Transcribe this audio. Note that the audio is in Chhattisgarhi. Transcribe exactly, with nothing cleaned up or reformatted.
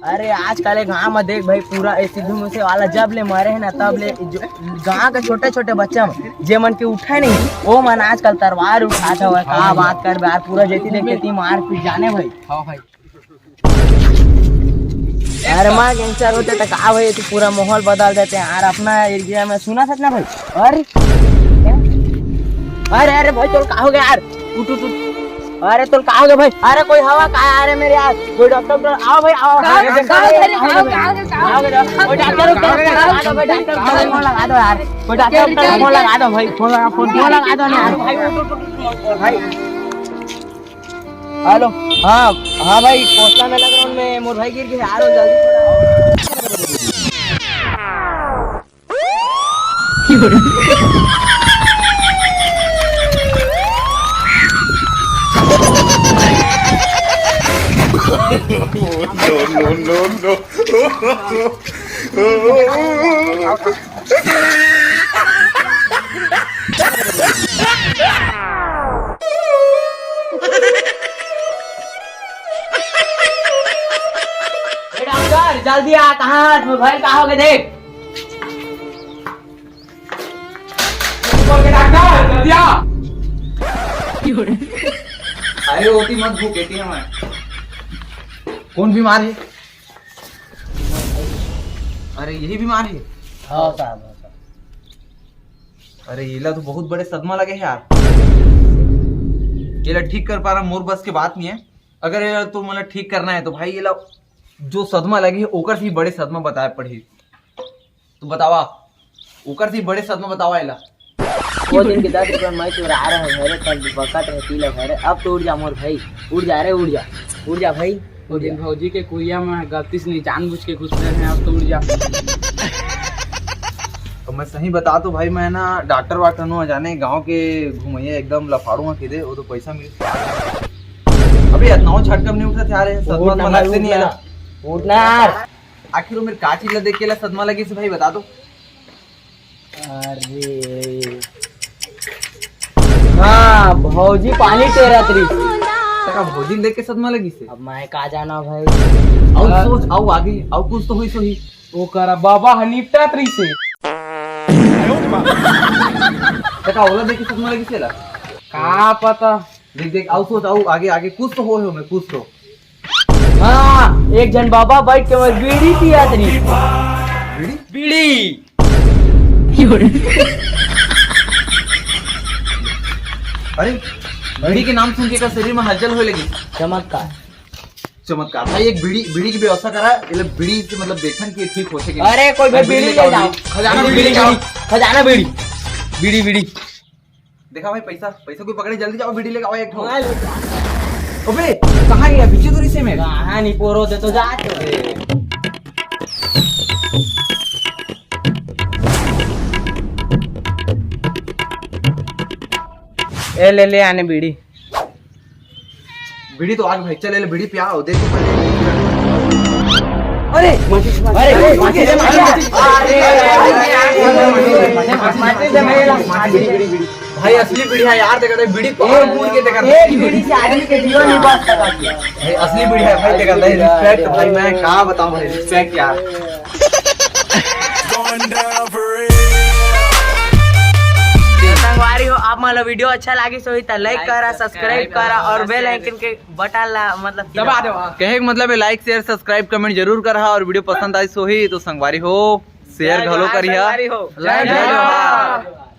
अरे, आजकल एक गांव में देख भाई, पूरा ए सिद्धू मूसे वाला जब ले मरे हे ना, तब ले जो गांव के छोटे छोटे बच्चा मन, जे मन के उठे नहीं, वो मन आजकल तरवार उठात हवय। का बात करबे यार, पूरा जेती देख तेती मार पीट जाने भाई। हाँ भाई। अरे माँ, गैंगस्टर होते तो का भाई, तू पूरा माहौल बदल देते यार। अपना एरिया में सुना सच ना भाई। अरे, अरे, अरे भाई, तोर का हो गया यार? उठ, उठ, उठ। अरे, तोर का हो गया भाई? अरे, कोई हवा का? अरे मेरे यार, कोई डॉक्टर, डॉक्टर, आओ भाई, आओ। का, अरे, का, अरे, अरे, का, का, का, का, कोई डॉक्टर, डॉक्टर लगा दो भाई, डॉक्टर, डॉक्टर फोन लगा दो यार। कोई डॉक्टर, डॉक्टर फोन लगा दो भाई, फोन लगा, फोन, फोन लगा दो ना यार। भाई, उठ, उठ, उठ, उठ, भाई। हेलो। हाँ, हाँ भाई, कोसला मेला ग्राउंड में मोर भाई गिर गए, आ रहो जल्दी थोड़ा। ए डॉक्टर, जल्दी आ। कहाँ है? तुम्हें भाई का हो गए देख। बोल के डॉक्टर, जल्दी आ। अरे ओती मत भूक, एती हमारे। कौन बीमार है? अरे यही बीमार है? हाँ साहब, हाँ साहब। अरे येला तो बहुत बड़े सदमा लगे है यार। येला ठीक कर पाना मोर बस के बात नहीं है। अगर येला तो मतलब ठीक करना है तो भाई येला जो सदमा लगे है ओकर से भी बड़े सदमा बताए पड़ही। तो बतावा, ओकर से बड़े सदमा बतावा एला। वो दिन के दस रुपया मैं चुरा रहा हूँ, मेरे कल बकत रहे पी लो घरे। अब तो उड़ जा मोर भाई, उड़ जा रे, उड़ जा, उड़ जा भाई। वो दिन भौजी के कुरिया में गलती से नहीं, जानबूझ के घुस रहे हैं, अब तो उड़ जा। तो मैं सही बता तो भाई, मैं ना डॉक्टर वाक्टर नो जाने, गांव के घुमैया एकदम लफाड़ू के दे, वो तो पैसा मिल। अबे इतना झटका में नहीं उठा था यार, सदमा उठना लगते भाई, नहीं है उठना। उठना यार। आखिर वो मेरे का चीज ला देख के ला सदमा लगी से भाई, बता दो। अरे हाँ, भौजी पानी टेरत रही। तका भौजी देख के सदमा लगी से। अब मैं का जाना भाई। आउ सोच, आउ आगे, आउ कुछ तो हुई सोही। वो करा बाबा ह निपटत रही से। तका ओला देख के सदमा लगी से ला। का पता। देख, देख, आउ सोच, आउ आगे, आगे कुछ तो होय हो में, कुछ तो। हाँ, एक झन बाबा बैठ के मोर बीड़ी पियात रही। बीड़ी? बीड़ी। अरे, बीड़ी के नाम सुन के का शरीर में हलचल होय लगी? चमत्कार। चमत्कार। भाई, एक बीड़ी, बीड़ी की व्यवस्था करा, मतलब बीड़ी से मतलब देखन कि ठीक होथे कि नहीं। अरे, कोई भाई भाई, बीड़ी बीड़ी ले लेके आओ, जाओ। बीड़ी। खजाना बीड़ी, बीड़ी, बीड़ी। खजाना बीड़ी। बीड़ी, बीड़ी। देखा भाई, पैसा, पैसा कोई पकड़े, जल्दी जाओ, बीड़ी लेके आओ एक ठो। हाँ, ले जा। अबे, कहाँ गया? पीछे तो रिसे में। कहाँ नहीं पोरो दे तो जा तो। ए, ले, ले आने बीड़ी। बीड़ी तो आग भाई, चल, ले बीड़ी पिया, देख तो पहले। अरे, अरे, अरे, अरे, अरे, अरे, अरे, अरे, अरे, अरे, अरे, अरे, अरे, अरे, भाई, असली बीड़ी है यार, देखा था, बीड़ी पावर बूंद के देखा था। एक बीड़ी से आदमी के जीवन नहीं बच सकता। भाई, असली बीड़ी है भाई, देखा था, respect भाई, मैं का बताऊं भाई, respect यार। संगवारी हो, आप मन ला वीडियो अच्छा लागिस होही त लाइक करा, सब्सक्राइब करा और बेल आइकन के बटन ला मतलब दबा दो। कहे के मतलब है, लाइक, शेयर, सब्सक्राइब, कमेंट जरूर करा और वीडियो पसंद आइस होही तो संगवारी हो, शेयर घलो करिहा। संगवारी हो। जय जय जोहार। जोहार।